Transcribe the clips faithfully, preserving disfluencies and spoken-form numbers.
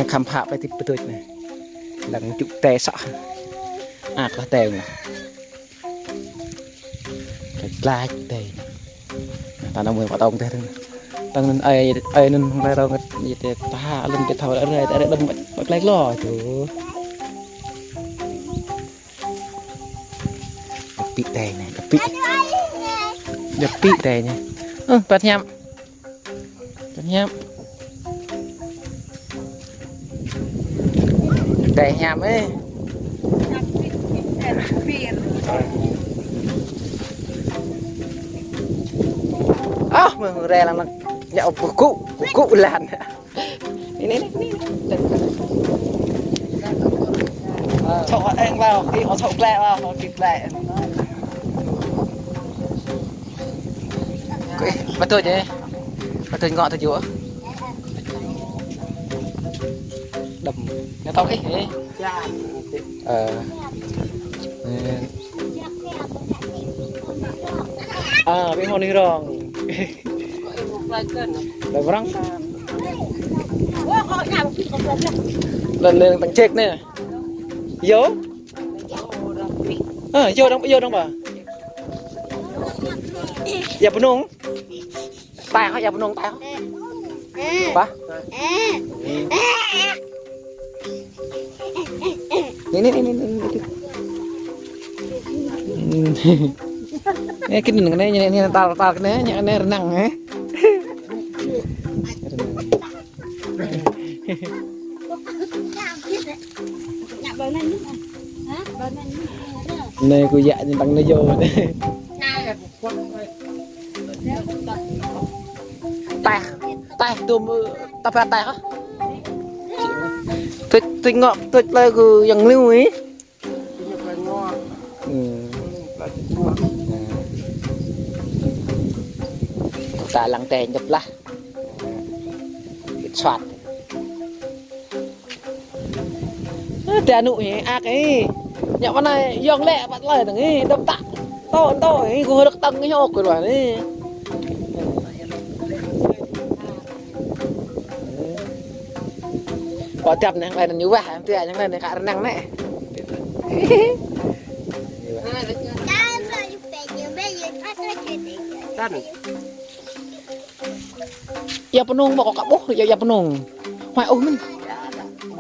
Khăm phă plơi tip pơtuč anai. Lăng čŭk tơi sŏ. Ak lah tơi anai. Tlač tlač tơi anai. Ta nao mơ̆ng pơtông tơi anai. Tông anŭn ai, ai anŭn hăng tơi rong ngăt, yơh tơi ta ha, lŏm tơi thâo ră ră, ră đăm mă, mă tlač lo čô. Djŏp pĭ tơi anai, djŏp pĭ. Djŏp pĭ tơi anai. Ơ, păt hiam. Păt hiam. Tơi hiam ơi. Ơ, mơ̆ng rai lăng lăng. Yă, pơkŭ, pơkŭ lan. Anai, anai, anai, anai. Sŏk eng ƀă, ih sŏk klĕ ƀă, sŏk klĕ. Ih, pơtuč ih. Pơtuč ngŏ tơjuh. Đăm. Ñu tŏng ih, ih. Ơ. Ơ, ƀing hŏ anai rong. Lĕ rong. Lĕ, lĕ tăng ček anai. Yua. Ơ, yua dong, yua dong ƀă. Yua pơnung. Tơi hŏ, yua pơnung tơi hŏ. Ƀă. Anai, anai, anai, anai, anai. Anai, kơ anai, anai, anai, anai, tal, tal kơ anai, anai, anai, rơnăng, eh. Anai kơ yă ñu tăng anai yua. Tơi, tơi tŭm, tơpă tơi hă? Tơč, tơč ngŏ, tơč plơi kơ yang liu ih. Ư. Ta lăng tơi djŏp lah. Kiểm soát. Ơ, tơ anŭn ih, ak ih. Ñu mơ̆n anai, yŏng lĕ păt lơi tơ̆ng ih, đăm tăk. Tŏ, tŏ ih, gơ̆ rơ̆k tơ̆ng ih, hŏk kơ ruah ih. Kơ tơ̆p anai, anai ñu wah, tơ anai, anai kơ rơnăng anai. Tăn. Ia pơnung ƀă kơ ƀuh, ia, ia pơnung. Huai ôh mơ̆n.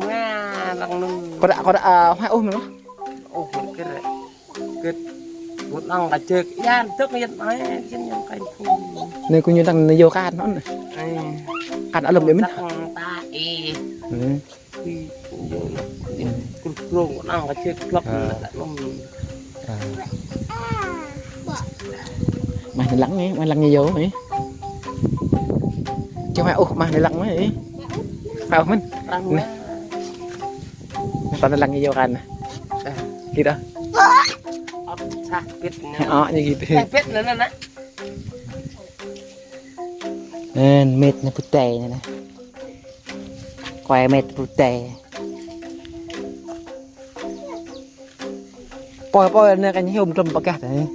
Nga lăng nung. Kơ đă, kơ đă, a, huai ôh mơ̆n. Ôh mơ̆n kơ ră. Kơ bŭt nong kơ ček. Ia tŭk ia mai, jing yang kain phu. Anai kơ ñu tăng anai yua kan anŭn. Ê. Kan alum ia mơ̆n. Tăng ta ê. Ư. Ih, yua anŭn. Ih, krŭp krŭng, nao kơ ček klŏk, a, anŭn. A. Mah anai lăng ih, mah lăng ih yua ih. Čơ mah ôh, mah anai lăng mah ih. Mah ôh mơ̆n. Lăng mah. Anai. Mah anai lăng ih yua kan. A. Kơ đă. Ăt sah pit anai. Ơ, ñu kơ tui. Sah pit anai, anai, anai. Anai, mĕt anai pơtê anai, anai. Kuai mĕt pơtê. Poi, poi, anai kơ ñu hiư̆m tơm pơkah tơ. Hiư̆m,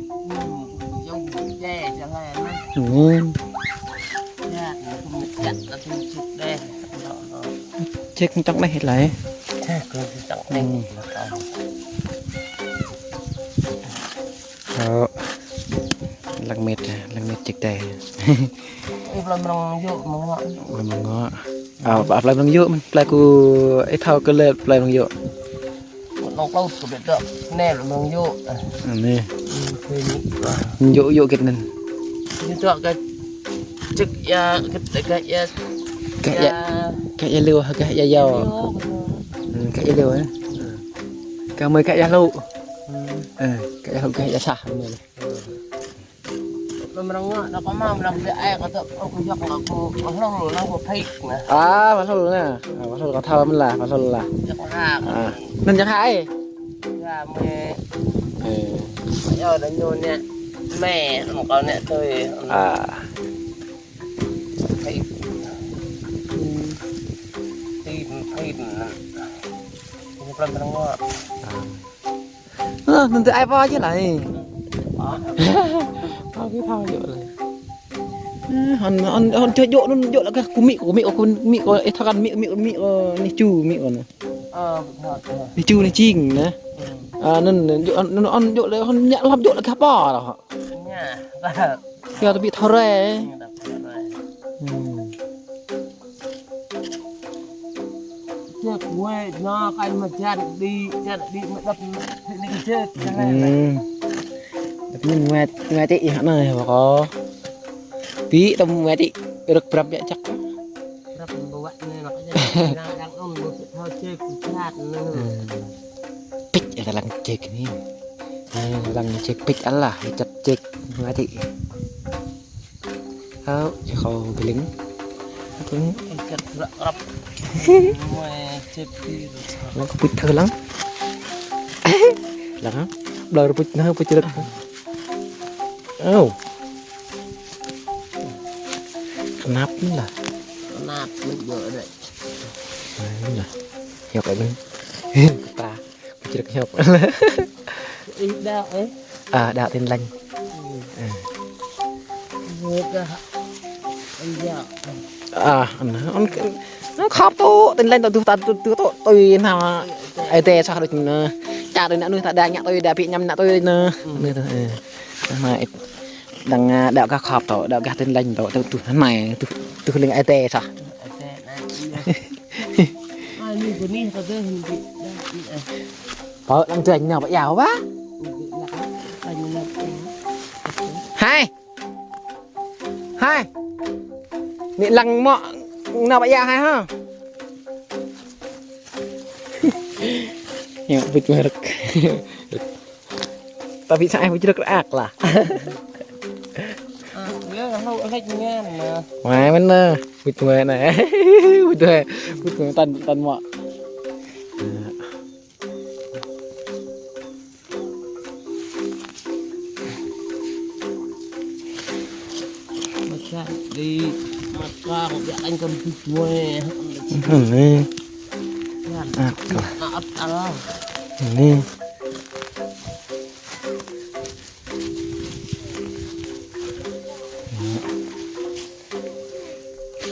hiư̆m pơtê, čang hai anai. Ư. Ia, anai kơ mĕt čăt, anai kơ mĕt čăt đeh. Ček čŏk đeh lĕ. Ček čŏk đeh. Ư. Ơ, lăng mĕt, lăng mĕt ček tơi. Ih, plơi mrŏng yơh, mrŏng ngŏ. Plơi mrŏng ngŏ. A, plơi mrŏng yơh, mơ̆n plơi kơ, ih thâo kơ lĕ plơi mrŏng yơh. Mrŏng klâo kơ ƀiă dŏ, anai plơi mrŏng yơh. Anai. Ư, kơ ñu. Yơh, yơh kơ anŭn. Ñu dŏ kơ ček ia, kơ, kơ ia. Kơ ia, ia. Kơ ia liu, kơ ia yua. Liu. Ư, kơ ia liu, ơ. Kơ mơi kơ ia lu. Ư. Ơ, kơ ia lu, kơ ia sah. Ư. Mrŏng ngŏ, nao kơ mă, mrŏng ƀiă ai, kơ tŏ, ơ, kơ yŏk, kơ, kơ hlul, nao kơ phaik, nao. A, pha hlul nao. A, pha hlul kơ thâo mơ̆n lah, pha hlul lah. Yŏk ha. A. Anŭn yŏk ha ih. Yă, mơi. Ê. Yua anŭn ñu anai. Mơi, mơi kơ anai tui. A. Phaik. Tim, tim. Ñu plăm mrŏng ngŏ. A. Ơ, anŭn tơ ai pô čih lah ih. Pô kơ thâo yơh lah. Ơ, hăn, hăn, hăn čơ djơ̆ anŭn, djơ̆ lăk kơ kơ mĭ kơ, mĭ kơ, mĭ kơ, mĭ kơ, ih thâo kăn mĭ, mĭ, mĭ kơ, nih ču, mĭ kơ anŭn. Ơ, ƀu thâo, ơ. Nih ču nih čing anŭn. Ơ. Ơ, anŭn, anŭn, djơ̆, anŭn, anŭn, djơ̆ lĕ, hăn ñă lăp djơ̆ lăk kơ pă ră. Ñă, ƀă. Yua tơ ƀĭ thâo rai. Ñă, ƀă thâo rai. Hmm. Čơk wai, nao kơ anai mă čan đĭ, čan đĭ mă đăp, đĭ čơk, čan anai. Hmm. Tapi wai, wai tĭ ih anai, ƀă kơ. Ƀĭ tơm wai tĭ, rơ̆k prăp biă čăk. Prăp ƀu wă anai, nao kơ čan, đang, đang ôn, ƀu thâo čơk, čan anai. Hmm. Pĭt, ơ, lăng čơk anai. Ơ, lăng čơk pĭt alah, čăp čơk wai tĭ. Hao, čơk hao bơling. Hao, čăp ră răp. Mơi čơk ti ră. Lăng kơ pĭt thâo lăng. Lăng hă? Blơr pĭt nah, pĭt rơ̆k. Ơ. Knap anai lah. Knap anai djơ̆ đĕ. Anai lah. Hiăp anai. Kơtra. Pơčrăk hiăp. Ih đaŏ, ơ? Ơ, đaŏ Tin Lành. Hmm. Ơ. Ơ, đaŏ. Ơ, đaŏ. Ơ, anŭn, anŭn, anŭn khŏp tŏ, Tin Lành tŏ, tui ta, tui, tui tŏ, tui anŭn, ai tê sah đôč anŭn. Čar anŭn, anŭn ta đaŏ ñă tui, đaŏ ƀĭ ñăm ñă tui anŭn. Hmm. Anŭn tŏ, ơ. Anŭn, ơ, đang, ơ, đaŏ gah khŏp tŏ, đaŏ gah Tin Lành tŏ, tui, tui anŭn, tui, tui leng ai tê sah. Ai tê anŭn, ih. Ơ, anai kơ anai kơ tơ, anai kơ anai. Pơ lăng tơña nao ƀă yao ƀă. Hai. Hai. Anai lăng mơ̆ nao ƀă yao hai hă. Yơh, ƀĭ mơ̆ rơ̆k. Tapi sa ai ƀu črăk rơak lah. Ơ, yơh, hlâo hlĕč ngăn nă. Mai mơ̆n nă, ƀĭ mai nă. Ƀĭ mai, ƀĭ mai tăn, tăn mơ̆. Mă čan đĭ, mă čan, ƀiă lăng kơ ƀĭ mai. Anai. Ngăn. Ak lah. Ngăn, ak lah. Anai.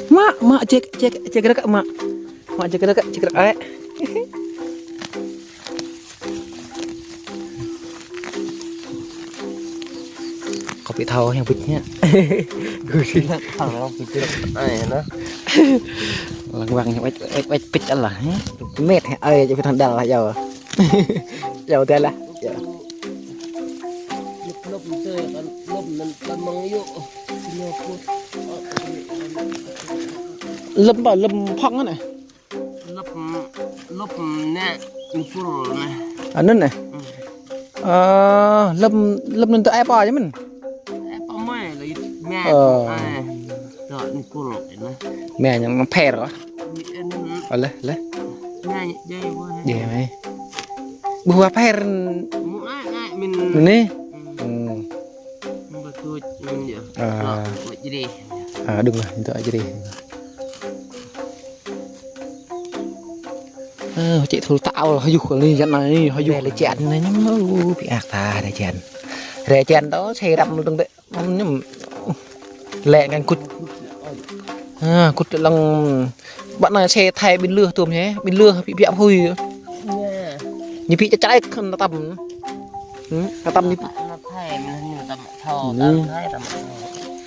Mă, mă, ček, ček, ček rơ̆k, mă. Mă, ček rơ̆k, ček rơ̆k, ơ. Kơ ƀĭ thâo yang ƀĭ ñă. Gu si. Thâo yang ƀĭ rơ̆k, ơ, anŭn. Lăng wang ñă wĕč, wĕč, wĕč pĭt alah, hă. Mĕt, hă, ơ, čĕ pĭt hăng đal lah, yơh. Yơh, tê lah, yơh. Lŭp, lŭp, tê, kan, lŭp, anŭn, kan mơ̆ng yơh. Lơ̆m ƀă, lơ̆m phŏng anŭn. Lơ̆m, lơ̆m anai, ñu pur anai. Anŭn anai. Hmm. Ơ, lơ̆m, lơ̆m anŭn tơ ai pă yơh mơ̆n. Ai pă mơi lĕ, mơi. Ơ. Ai, tơ ñu pur anai. Mơi ñu pher kơ. Ñu anŭn. Ơ, lĕ, lĕ. Mơi ñu djai wơ̆t. Djai mơi. Ƀuh wơ̆t pher. Mơ̆ ai, ai, mĭn. Mĭn anai. Hmm. Hmm. Mơ̆ ƀu tuč mĭn yơh. Ơ. Lŏ, wơ̆t jrih. Ơ, đơ̆ng lah, ñu tơ jrih. Ơ, čĕ thul tao, hơyuh kơ anai, jăn anai, hơyuh. Lĕ lĕ čĕ anai, ñu, ơ, pi ak ta, lĕ čĕ. Lĕ čĕ tơ, sĕ răm lơ̆ng tê. Mơ̆n ñu lĕ ngăn kŭt. Ha, kŭt lăng ƀă anai sĕ thai ƀĭn lưh tơm hĕ, ƀĭn lưh ƀĭ ƀiă hui. Ñu ƀĭ čač čač kăn tăm. Hmm, kăn tăm ñu ƀĭ. Anai thai, anai ñu tăm thâo, hmm, tăm thai, tăm thâo.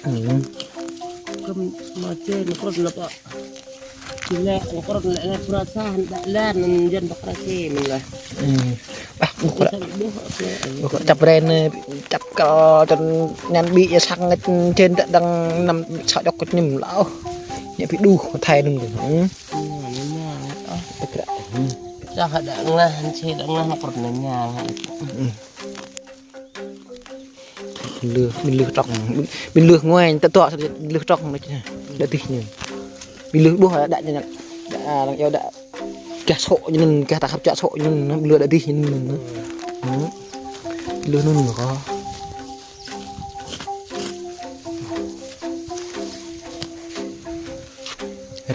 Hmm. Kơ̆m mă čĕ, mă krŭt lăp. Čih lĕ, ƀu krŭt lĕ, lĕ prăk sa, đa lĕ, anŭn jăn ƀă krăk čih mơ̆n lah. Hmm. Ƀă, ƀu krăk. Ih, ƀu krăk. Ƀu krăk čăp ren, čăp kơ čăn ñăn ƀĭ yơh sang ngăt čên tơ đang năm sa djŏk kơ ñu lăh. Ñu ƀĭ đuh, thai anŭn. Hmm. Ñu, ñu, ñu, ơ. Ƀu krăk. Hmm. Čah đa nglah, čih đa nglah, mă krŭt anai ñu. Hmm. Ƀĭn lưh, ƀĭn lưh trŏng. Ƀĭn lưh ngoai, tơ tŏ, ƀĭn lưh trŏng anai. Đa dih ñu. Ƀĭn lưh ƀuh đa ñu. Đa, lăng yơh đa. Gah sŏ ñu anŭn, gah ta khăp čă sŏ ñu anŭn, ƀĭn lưh đa dih ñu anŭn. Hmm. Ƀĭn lưh anŭn kơ.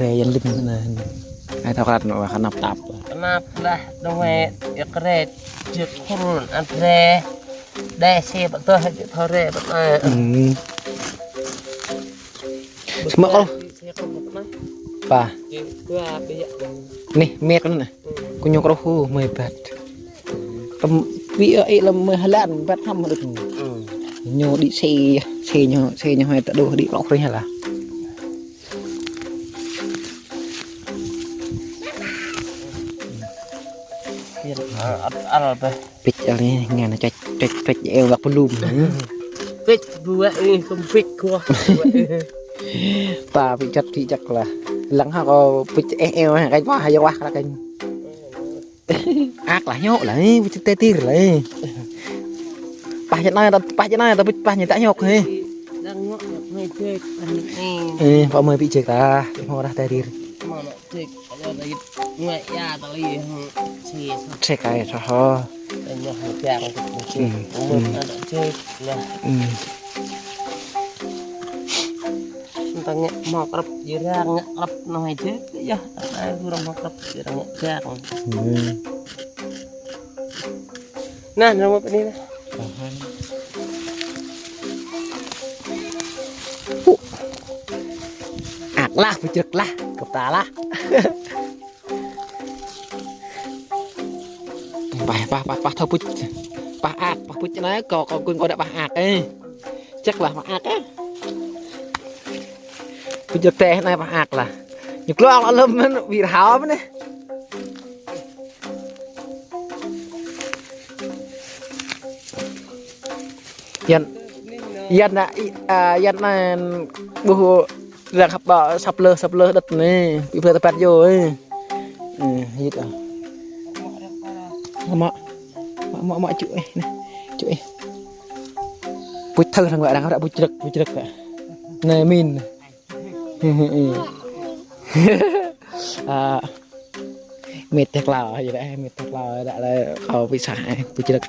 Rai Yuan Lim anai. Ai thâo krăt anŭn, wơ̆t knap tap. Knap lah, dong wai, yơh rai, jĕ khul, ăt rai. Đe sĕ ƀă tơh, jĕ thâo rai, ƀă tơh. Hmm. Semua kau. Pă. Neh, met anŭn neh. Kơ ñu kruh hu, mơi ƀăt. Tơm, ƀiă ih lăm mơi hơlan, ƀăt hăm đôč. Ñu đĭ sĭ, sĭ ñu, sĭ ñu hơi tơđuh đĭ rŏk rih lah. Ăt al ƀĕ. Pĭč al anai, ngă anai čĕč, čĕč, čĕč, eo wăk pơlum. Pĭč buă ih, kơm pĭč kuah. Ta pĭč čăt pĭč čăk lah. Lăng hă kâo pĭč eo, eo, kañ wah, ayŏng wah kơ kañ. Ak lah ñŏk lah, ih, pĭč tơtir lah, ih. Pah čơnai, ta, pah čơnai, ta pĭč pah ñu ta ñŏk, ih. Đang ngŏk, ngŏk, ngŏk, ngŏk, ngŏk. Ih, pă mơi pĭč čĕk ta, ih, mơi rah tơtir. Mơi rah tơtir, ayŏng ta ih, ngŏk ya ta li, ih, si, sa. Čĕk ai, sa ho. Đang ngŏk, ngŏk, ngŏk, ngŏk. Hmm, hmm. Mơi rah tơtir, nah. Hmm. Ntang ngă mă krăp, jơrang ngă krăp, noh ai čĕk, yơh, ai, jơrang mă krăp, jơrang ngă krăp. Hmm. Nah, nama apa ni, nah? Tahan. Uh. Ak lah, pơjrăk lah, kơpta lah. Pah, pah, pah, pah, thâo pŭč. Pah ak, pah pŭč anai, kâo, kâo gŭn kâo đă pah ak, ê. Čĕk lah pah ak, ê. Pŭč tĕh anai pah ak lah. Ñu klŏk lŏ lơ̆m mơ̆n, wir hao mơ̆n anai. Yan, yan na, i, a, yan na, ƀuh, răng hăp ƀă, săp lơh, săp lơh đĕt anai, ƀu plơi tơpăt yơh, ê. Ê, hĭt ah. Mă, mă, mă, mă, čuh, ê, anai, čuh, ê. Pŭč thâo răng wă răng, ră pŭč jrơk, pŭč jrơk, ră. Anai, min. A, mĕt tĕk lao, yơh đah, mĕt tĕk lao, đah lĕ kâo pĭ sa, ê, pŭč jrơk.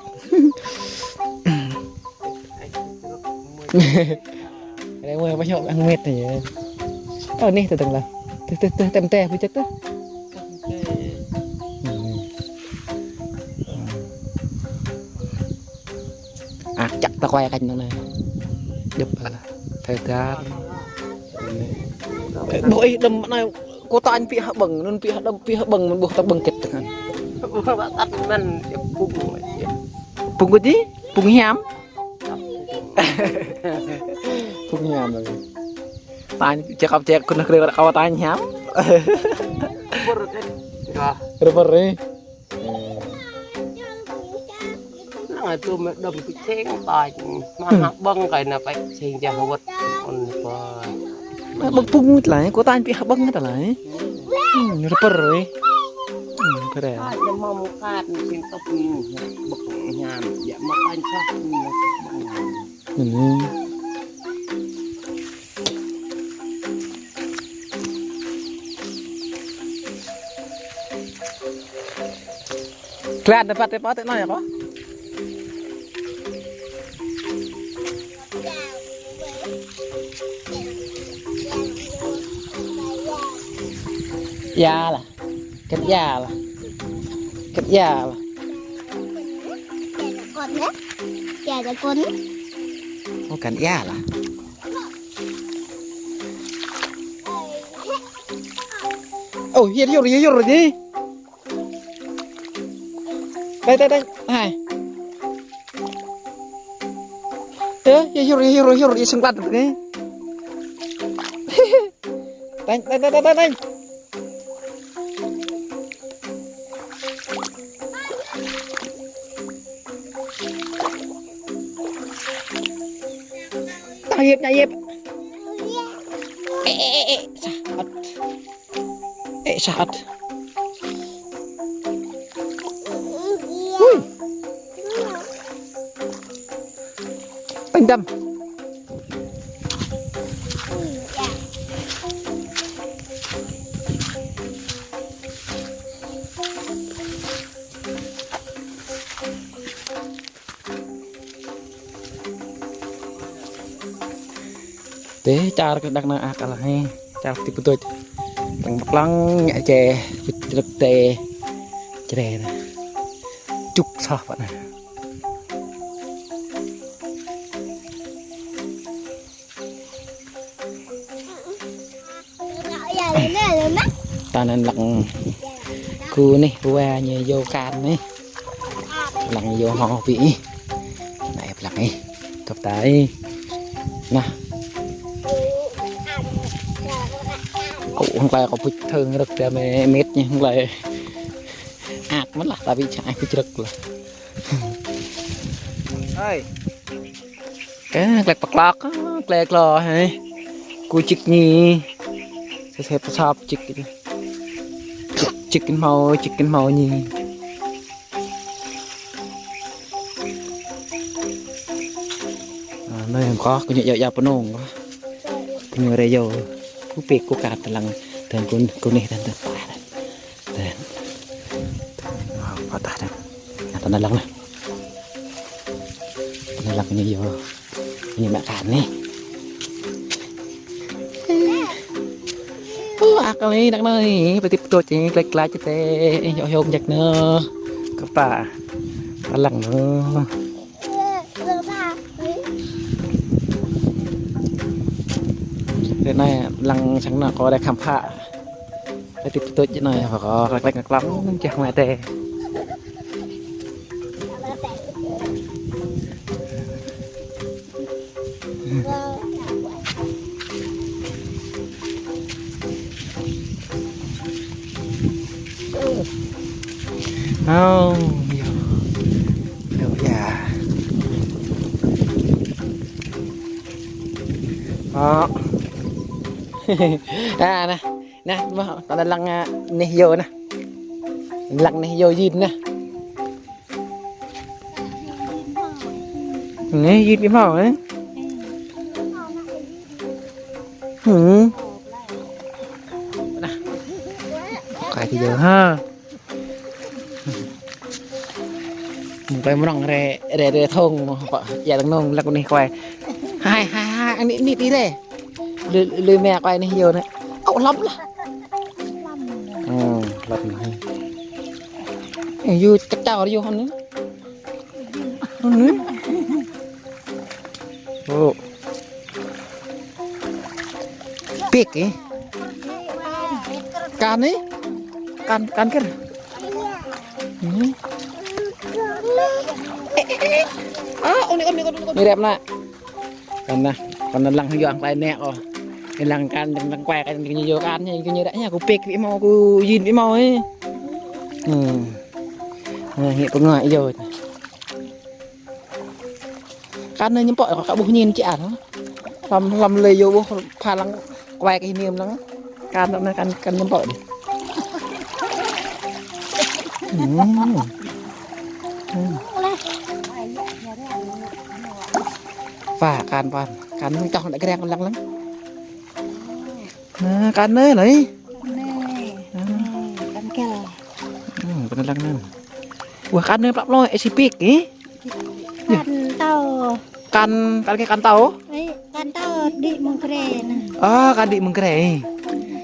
Ră mơi pơñŏk ang mĕt anai yơh. Ơ, anai tơdang lah. Tơ, tơ, tơ, tơm tĕh, pŭč jrơk tơ. Hmm. Ak čăk ta kuai kañ anŭn anai. Djŏp lah. Thâo găl. Ƀuh ih đơ̆m anai kâo tañ pĭ hơƀơ̆ng, anŭn pĭ hơđơ̆m, pĭ hơƀơ̆ng mơ̆n ƀuh ta ƀơ̆ng kĕt tơngan. Ƀuh ƀă tăt mơ̆n, djŏp pŭng. Pŭng kơ či? Pŭng hiam. Pŭng hiam lagi. Tañ, ček kâo ček kơ anai kơ kâo tañ hiam. Rơpơr kĕt. Rơpơr, ê. Năng ai tŭ mơ̆ đơ̆m pĭ čeng tañ. Mă hă ƀơ̆ng kơi anai pĕ čeng jah wơ̆t. Ôn pơ. Ƀơ̆ng pŭng mŭt lai, kâo tañ pĭ hă ƀơ̆ng mŭt lai. Hmm, rơpơr, ê. Hmm, rơpơr. Tañ mă mŭ kat, čeng tŭp mŭ. Ƀơ̆ng hiam, ya mă tañ sah. Hmm. Klan dapat tĕ pă tĕ anai yơh kâo. Ia lah. Kĕt ia lah. Kĕt ia lah. Ia lah kon, ya? Ia lah kon. Ơ, kăn ia lah. Ơ, yơr, yơr, yơr, yơr đi. Đây, đây, đây. Hai. Ơ, yơr, yơr, yơr, yơr, yơr, sưng lăn đi. Tañ, tañ, tañ, tañ, tañ. Tañ, yep, tañ, yep. Ê, ê, ê, ê, sah ăt. Ê, sah ăt. Ui. Tañ đăm. Tĕ čar kơ đak na ak lah hĕ. Čar ti pơdôč. Tơ̆ng pơklăng ñă čeh, pơdrơ̆k tĕ. Čre na. Čŭk soh pă na. Ta anŭn lăng kơ anai wa ñu yua akan anai. Lăng yua hŏ pĭ. Anai lăng anai. Kăp ta anai. Nah. Kâo hăng klai kâo pŭč thơng rơ̆k ta mĕ mĕt ñu hăng klai. Ak mơ̆n lah ta ƀu čă pŭč rơ̆k lah. Ơi. Ơ, klek pơklok, klek klok, hei. Kơ čik ñu. Sĕp sĕp čik. Čik kơ hmâo, čik kơ hmâo ñu. Anai kâo, kơ ñu yua yua pơnong kâo. Kơ ñu rơyô. Kơ pĭ kơ kăt lăng. Tơl kơ, kơ anai tơl tơl. Tơl. Pơtah tơl. Anai tơl lăng anai. Tơl lăng ñu yua. Ñu mă akan anai. Ơ, ak anai, đăk anai. Pơtip pơtô čĕ, klek klek čĕ tê. Yua yua jak anai. Kăp ta. Tơl lăng anai. Ră anai lăng sang anai kâo đe khám phá. Ră anai pơtô čĕ anai, kâo klek klek klek klek, čeh mă tê. Ơ, yua. Yua, yua. Ơ. Nah, nah. Nah, mơ̆, ta anŭn lăng, ơ, anai yua nah. Lăng anai yua jin nah. Anai jin pĭ hmâo, ơ. Hmm. Nah. Kâo tui yua ha. Kâo mơnong rê, rê, rê thong, pă, yua tơnong lăng anai kâo. Hai, hai, hai, anai, anai, anai rê. Lư, lư mĕ kâo anai yua anai. Ơ, lăm lah. Ơ, lăm lah. Ơ, yua čăk čao yua anai. Anai. Ơ. Pĭ kơ. Akan anai. Akan, akan kơ. Hmm. Ơ, anai, anai, anai, anai. Anai rep anai. Kơ anai, kơ anai lăng yua hăng klai anai kâo. Anai lăng akan, lăng, lăng kuai akan, kơ ñu yua akan ñu, kơ ñu đăk ñu, kơ pĭ kơ pĭ hmâo, kơ jin pĭ hmâo, ơ. Hmm. Anai, hĭ pơngă yua. Akan anai ñu pŏk, kâo ƀuh ñu čar. Lăm, lăm lĕ yua ƀuh pha lăng kuai kơ hơnĭm lăng. Akan anai akan, akan ñu pŏk đih. Hmm. Hmm. Pha akan păn. Akan čŏh đă greng lăng lăng. Nah, akan anai lĕ. Anai. Ah. Anai, akan kel. Hmm, pơnơ̆ng anŭn. Wah, akan anai plăk plơi, ơ, si pĭ kơ. Akan tâo. Akan, akan kơ akan tâo? Ơ, akan tâo đĭ mơ̆ng Grê anai. Ơ, akan đĭ mơ̆ng Grê.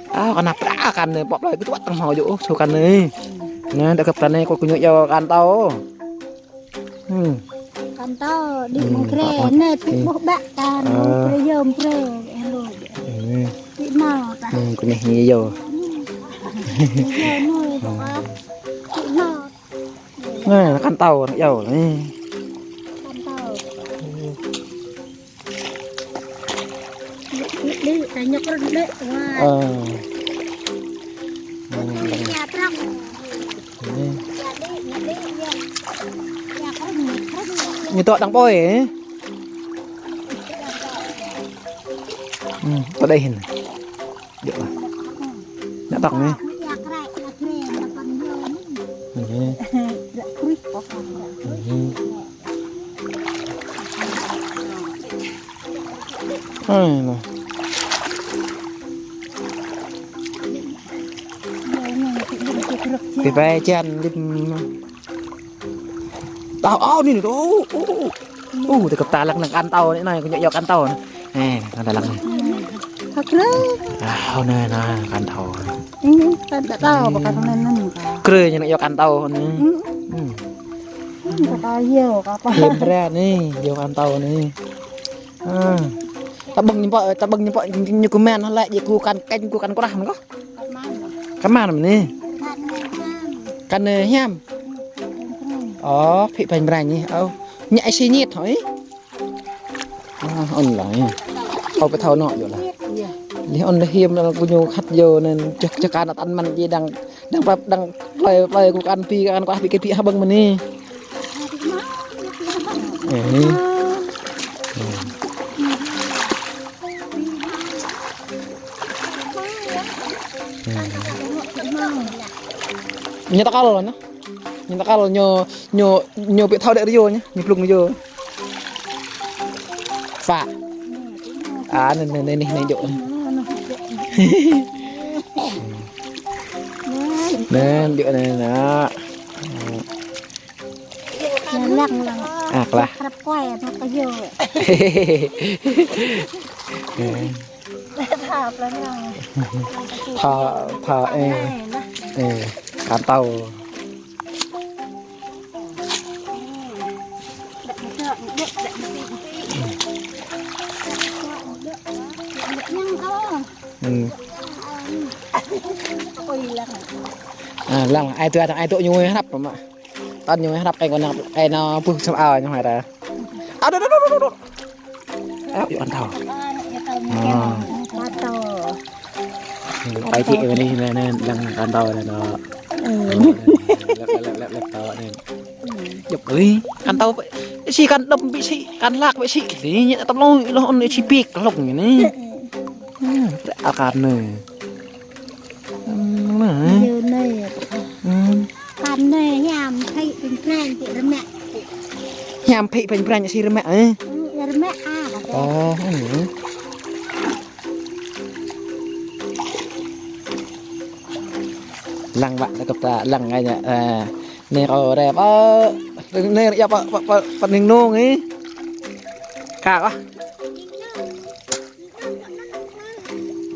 Ơ, akan anai plăk akan anai plăk plơi kơ tuă tơ̆ng hmâo yơh, ơ, sô akan anai. Anai, đa kơ ta anai kâo kơ ñu yua akan tâo. Hmm. Akan tâo đĭ mơ̆ng Grê, anai pĭ ƀuh ƀă ta, mơ̆ng Grê yơh, mơ̆ng Grê. Hello. Hmm. Pĭ hmâo ta. Hmm, kơ anai ñu yua. Yua anai, pĭ hmâo. Anai, akan tâo, anŭn yơh. Akan tâo. Đĭ, đĭ, đĭ, ta ñŏk rơ̆n đĭ. Wah. Ơ. Anai. Ñu tŏ đang pơi, ơ. Hmm, pơđeh hĭn. Djơ̆ lah. Nă tŏng anai. Anai. Anai. Hai, nah. Pĭ ƀai čan lip. Tâo, ơ, anai, anai, ơ, ơ, ơ. Ơ, tơ kơp ta lăng, lăng akan tâo anai, anai, kơ ñu yua akan tâo anai. Anai, kơ ta lăng anai. Hă, krê. Ơ, anai, anai, akan tâo anai. Anai, ta đa tâo, ƀu kơ anai, anai, anai. Krê ñu anai yua akan tâo anai. Hmm. Hmm. Hmm, kơ ta yua, kơ ta. Yua brơi anai, yua akan tâo anai. Ơ. Ta ƀơ̆ng ñu pŏk, ta ƀơ̆ng ñu pŏk, ñu kơ men, lĕ, yua kơ akan kĕñ, kơ akan krah anai kơ. Kơ mă anŭn anai? Kăn hiam. Ơ, phĭ panh brañ anai. Ơ, ñu ai si ñit hŏ. Ơ, ôn laih. Ơ, pơthâo anŏ yơh lah. Lĕ ôn laih hiam anŭn kơ ñu khăt yơh anŭn čơh čơh kăn tăn mơ̆n či đang đang prăp đang plơi plơi kơ kăn pi kăn kuah pi kơ pi hơbăng mơ̆n anai. Ơ. Ñu tơkal anŭn. Ñu tơkal ñu ñu ñu pĭ thâo đĕ rơyô ñu, ñu plung rơyô. Pă. Ơ, anai anai anai anai djơ̆. Anai djơ̆ anai anai. Lăng lăng. Ơ, klah. Krăp kuai anŭn kơ yơh. Thâo thâo ê. Ê, kăn tâo. Ơ. Ơ, lăng ai tui ai tui ñu hơnăp mă. Tăn ñu hơnăp kơ kơ anŭn kơ anŭn pưh sơm ao ñu hơnăp. Aduh aduh aduh aduh. Ơ, yơh kăn tâo. Ơ. Kăn tâo. Pai či anai anai anai lăng kăn tâo anai anŭn. Lĕp lĕp lĕp lĕp tâo anai. Djŏp ơi, kăn tâo. Si kăn đŏm ƀu si, kăn hlak ƀu si. Anai ñu tơm lŏng lŏng anai si pik lŏng anai. Ơ, kăn anai. Anai. Yơh anai. Kăn anai hiam phĭ panh brañ či rơmă. Hiam phĭ panh brañ si rơmă ơ. Rơmă a. Ơ, anai. Lăng bă tơkăp ta lăng ai ñu. Ơ, anai kâo rep ơ. Anai yơh pơ pơ pơ pơ ning nung ih. Kă kơ.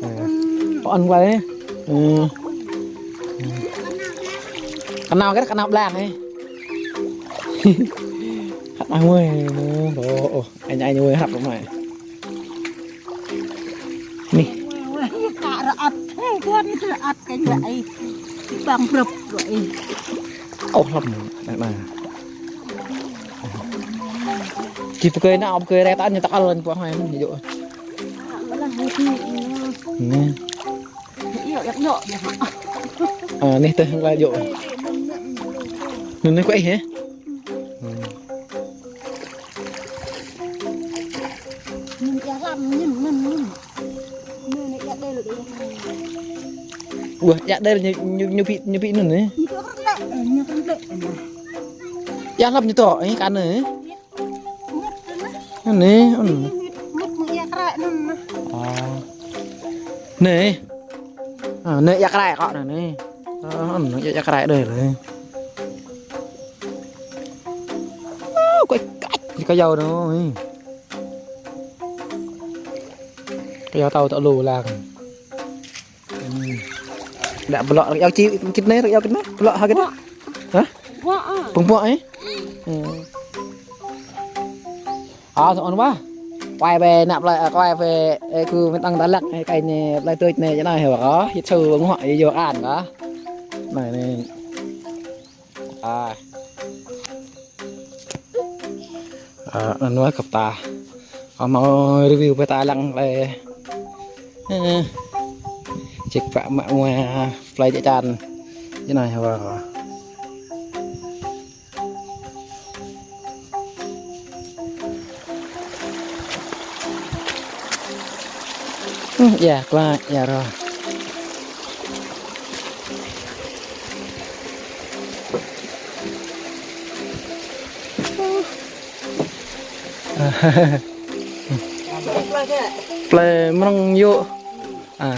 Ơ, pơ ăn quay. Ơ. Kơnao kơ kơnao blang ih. Khăt mă mơi. Ơ, ơ, ơ. Ai ñu ai ñu hăp mă. Anai. Kă rơăt. Ê, tuan itu rơăt kơ ñu ai. Bang brăp kơ ai. Ơ, lăm. Anai anai. Či pơkơi anŭn, pơkơi rai tăn ñu tơkal lăng puă hơnai anŭn yơh. Anai. Ơ, anai tơ̆ hăng la yơh. Anai anai kuai hă? Ơ. Anŭn ia lăm, anŭn, anŭn, anŭn. Anŭn ia đel đel. Wah, ia đel ñu ñu ñu pĭ ñu pĭ anŭn ih. Ñu pĭ rơnglĕ, ñu rơnglĕ. Ia lăm ñu tŏ ih kăn ih. Anai, anŭn. Ñu ñu ñu ia krai anŭn. Ơ. Anai. Ơ, anai ia krai kơ anai anai. Ơ, anŭn ia ia krai đel anai. Ơ, kuai kăč kơ yâo anŭn. Kơ yâo tâo tŏ lu lăng. Đă blŏ rơ̆k yâo či kĭt anai rơ̆k yâo kĭt anai. Blŏ hă kĭt anai. Hă? Pơng blŏ ih. Ơ, sơ̆ ôn wah. Kuai ƀe nă plơi, ơ, kuai ƀe, ơ, kơ mĕt ang ta lăk, ơ, kơ anai plơi tuč anai, anai hă kơ. Hit su ngŏ yơh yơh kăn kơ. Anai anai. Ơ. Ơ, anŭn wah kơ ta. Ơ, hmâo review pơ ta lăng plơi. Ơ. Ček pă mă mơ̆ plơi čĕ čan. Anai hă. Ơ, ia, klă, ia rŏ. Plơi mrŏng yơh. Ơ.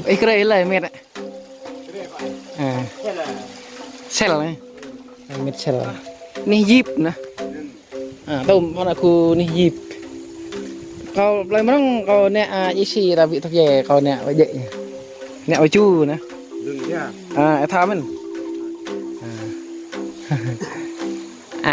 Ih krê lĕ mĕt. Ơ. Sel anai. Mĕt sel. Anai yip anai. Ơ, tơm mơ̆n kơ anai yip. Kâo plơi mrŏng kâo anai, ơ, ih si ta ƀu tơp ye kâo anai ƀu djơ̆. Anai ƀu ču anai. Ơ, ih tha mơ̆n. Ơ. Ơ,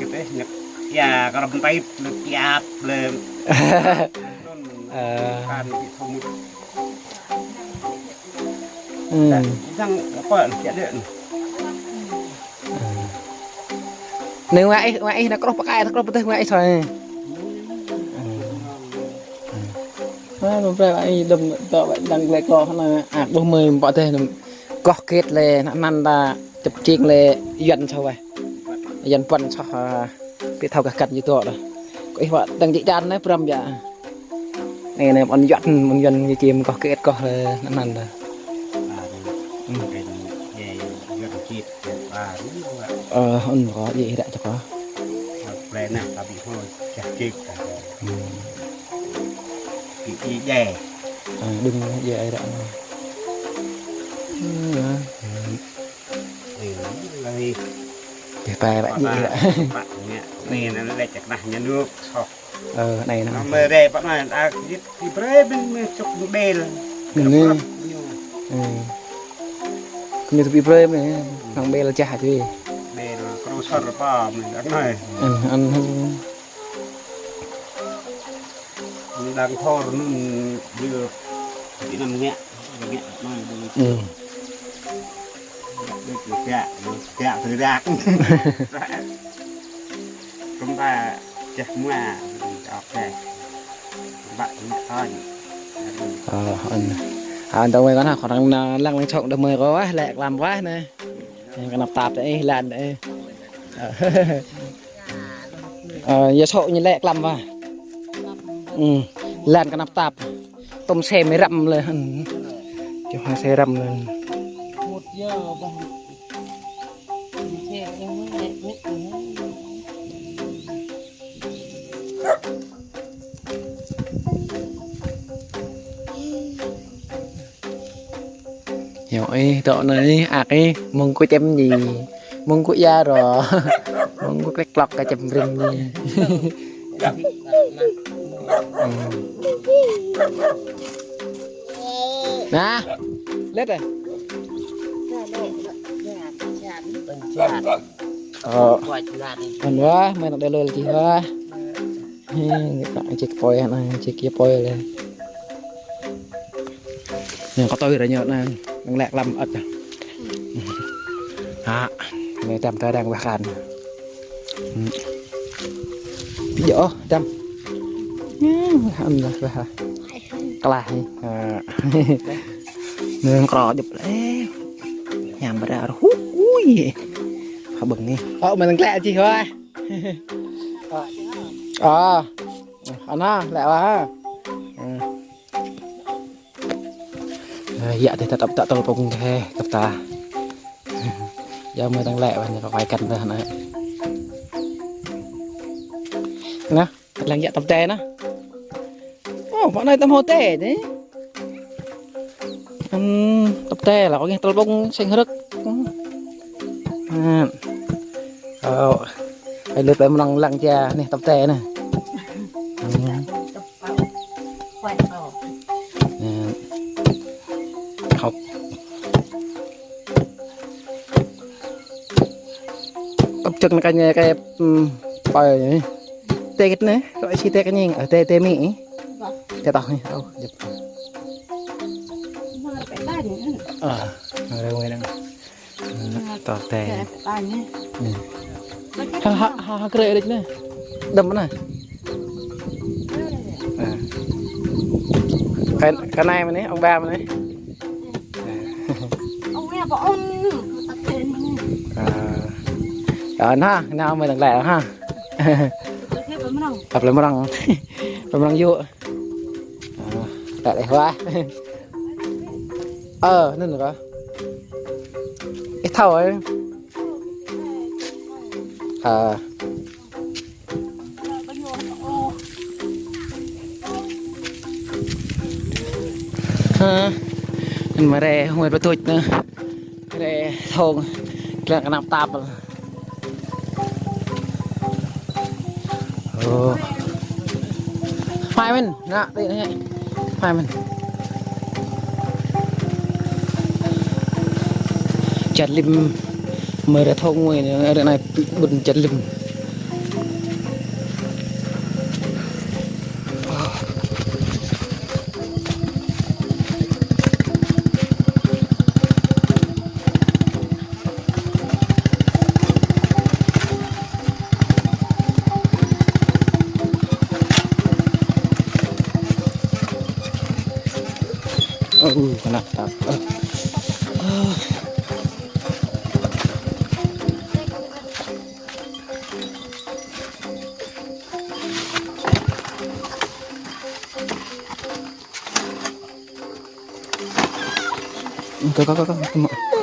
kơ tĕh, ñăk. Ya, kơ răm tăit, lĕ kiap, lĕ. Ơ. Kan, ƀu thâo mŭt. Hmm. Sang apa, kiap deh. Anai wa ih, wa ih, anai kruh pơkai, anai kruh pơtih wa ih soi. Anai, anai, wa ih, đơ̆m, tŏ, wa ih, đang glĕ kruh, anai, ah, ƀuh mơi, pơtih, anai, koh kĕt lĕ, anŭn, anŭn, ta, čơp čing lĕ, Yuan soh wa. Yuan puăn soh, ah, ƀu thâo gah găn ñu tŏ đah. Kơ ih wa, đang jik jan anai, pơrăm ya. Anai, anai, ƀôn Yuan, ƀôn Yuan ñu čim koh kĕt koh, ơ, anŭn, anŭn đah. Ơ, anŭn kơ, djai ră čơkŏ. Ơ, đơ̆ng djai ră. Ơ, ơ. Ih, ƀe ƀe ƀă djai ră. Anai, anai, lĕ čơknah ñu nŭk, soh. Ơ, anai, anai. Anŭn mơi rĕ pă anai, a, kơ ñu tui brơi mơ̆n mơi čŏk ñu ƀel. Anai. Kơ ñu. Ơ. Kơ ñu tui brơi mơ̆n, anŭn ƀel čah tui. Ƀel, kơ ñu sor pă mơi, anai. Ơ, anai. Đang thor anŭn, ƀiă, ƀiă năm ngă, ngă anai, ƀiă. Ơ. Ƀiă, ƀiă, ƀiă, ƀiă, ƀiă. Kơ ta čeh mua, ôkê. Bă ñu tơñ. Ơ, anŭn. Ơ, anŭn tơwai kơ anai, kơ arăng nao lăng lăng čŏk đah mơi kơ wa, lĕ klăm wa anai. Kơnăp tap tơ ih, lan tơ ih. Ơ, ya sŏ ñu lĕ klăm wa. Ơ, lan kơnăp tap. Tŏm xe mơi răm lĕ. Čơh mơi xe răm lĕ. Yơh, ih, tŏ anai, ak ih, mơ̆ng kơ čem ñi, mơ̆ng kơ ia rŏ, mơ̆ng kơ klĕk klŏk kơ čem ring ñi. Ơ. Nah, lĕ tơ. Ơ. Anŭn wa, mơi anŭn đe lơi čih wa. Hê, ñu pă čih kơ pơi anai, čih kơ pơi lĕ. Ñu kơ tui ră ñu anai, đang lĕ klăm ăt. Hă, mơi tam tơ đang wah kan. Yơh, tam. Hê, wah kan lah, wah. Klah hê. Hă. Mơi krô djŏp lĕ. Ñam ƀră rơhu, ui. Hă ƀơ̆ng anai. Ơ, mơi đang lĕ čih wa. Ơ, anai, lĕ wa. Ơ. Ơ, yă tĕh ta tăp ta tơl pŏng tĕh, tăp ta. Yă mơi đang lĕ wa, anai kơ wai kăn tơh anai. Anai, lăng yă tăp tĕh anai. Ơ, pă anai tăm hô tĕh dih. Ưm, tăp tĕh lah, kơ ngeh tơl pŏng seng hrơ̆k. Ưm. Ơ, ai lĕ tơl mơnăng lăng ča anai tăp tĕh anai. Ưm. Ưm. Hŏk. Tăp čơ̆k anai kơ ñu kơ, ưm, pơi anai. Tĕh kĕt anai, kơ ih si tĕh kơ ñu, ơ, tĕh, tĕh mĭ. Tĕh tŏh anai, ơ, djŏp. Ơ, ngă rơwơi đang. Tŏh tĕh. Ưm. Hă, hă, hă, hă, krĕ đĕč anai. Đơ̆m anai. Ơ. Kơ, kơ anai mơ̆n anai, ông ba mơ̆n anai. Ơ. Ơ, anai, anai mơi đang lĕ hă. Tăp lĕ mơnăng. Tăp lĕ mơnăng yơh. Ơ, lĕ lĕ wa. Ơ, anŭn kơ. Ih thâo ơ. Ơ. Hơ. Anŭn mơ̆ rai hơmơi pơtuč anŭn. Rai thong. Tơlơi kơnăp tap. Ơ. Phai mơ̆n, ngă tui anai. Phai mơ̆n. Čar lim. Mơ̆ rai thong ngui anai, rai anai ƀun čar lim. Aduh, kơnăp tap. Ah. Ah. Kơ, kơ, kơ, kơ, kơ.